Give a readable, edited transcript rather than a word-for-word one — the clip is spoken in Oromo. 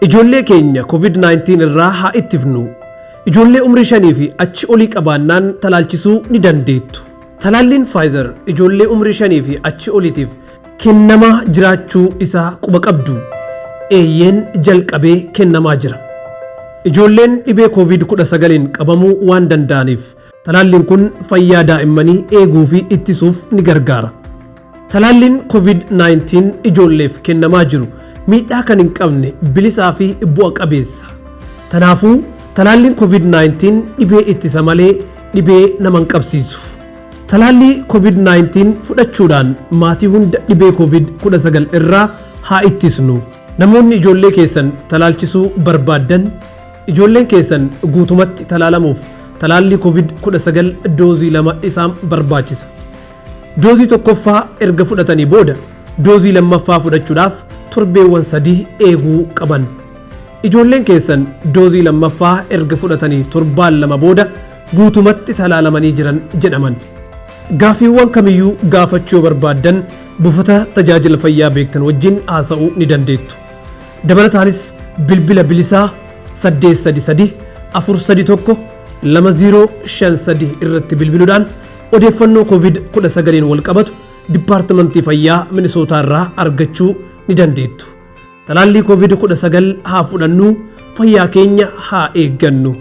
Ijoollee keenya COVID-19 irraa haa ittifnu. Ijoollee umrii 5 fi achi olii qabaannaan talaalchisuu ni dandeettu. Talaalliin Pfizer ijoollee umrii 5 fi achi oliitiif kennamaa jiraachuu isaa quba qabdu. Eeyyeen, jalqabee kennamaa jira. Ijoolleen dhibee COVID-19 qabamuu waan danda'aniif, talaalliin kun fayyaa daa'immanii eeguu fi ittisuuf ni gargaara. Talaalliin COVID-19 ijoolleef kennamaa jiru miidhaa kan hin qabne, bilisaa fi bu'a qabeessa. Kanaafuu talaalliin COVID-19 dhibee ittisa malee dhibee nama hin qabsiisu. Talaallii COVID-19 fudhachuudhaan maatii hunda dhibee COVID-19 irraa haa ittisnu. Namoonni ijoollee keessan talaalchisuu barbaaddan, ijoolleen keessan guutumatti talaalamuuf talaallii COVID-19 doozii 2 isaan barbaachisa. Doozii tokkoffaa erga fudhatanii booda doozii lammaffaa fudhachuudhaaf torbeewwan 3 eeguu qaban. Ijoolleen keessan doozii lammaffaa erga fudhatanii torbaan 2 booda guutumatti talaalamanii jiran jedhaman. Gaafiiwwan kamiyyuu gaafachuu yoo barbaaddan, buufata tajaajila fayyaa beektan wajjin haasa'uu ni dandeettu. Dabalataanis bilbila bilisaa 833 431 2053 irratti bilbiluudhaan odeeffannoo COVID-19 wal qabatu Dipaartimentii Fayyaa Minisootaa irraa argachuu ni dandeettu. Talaallii COVID-19 haa fudhannu, fayyaa keenya haa eeggannu.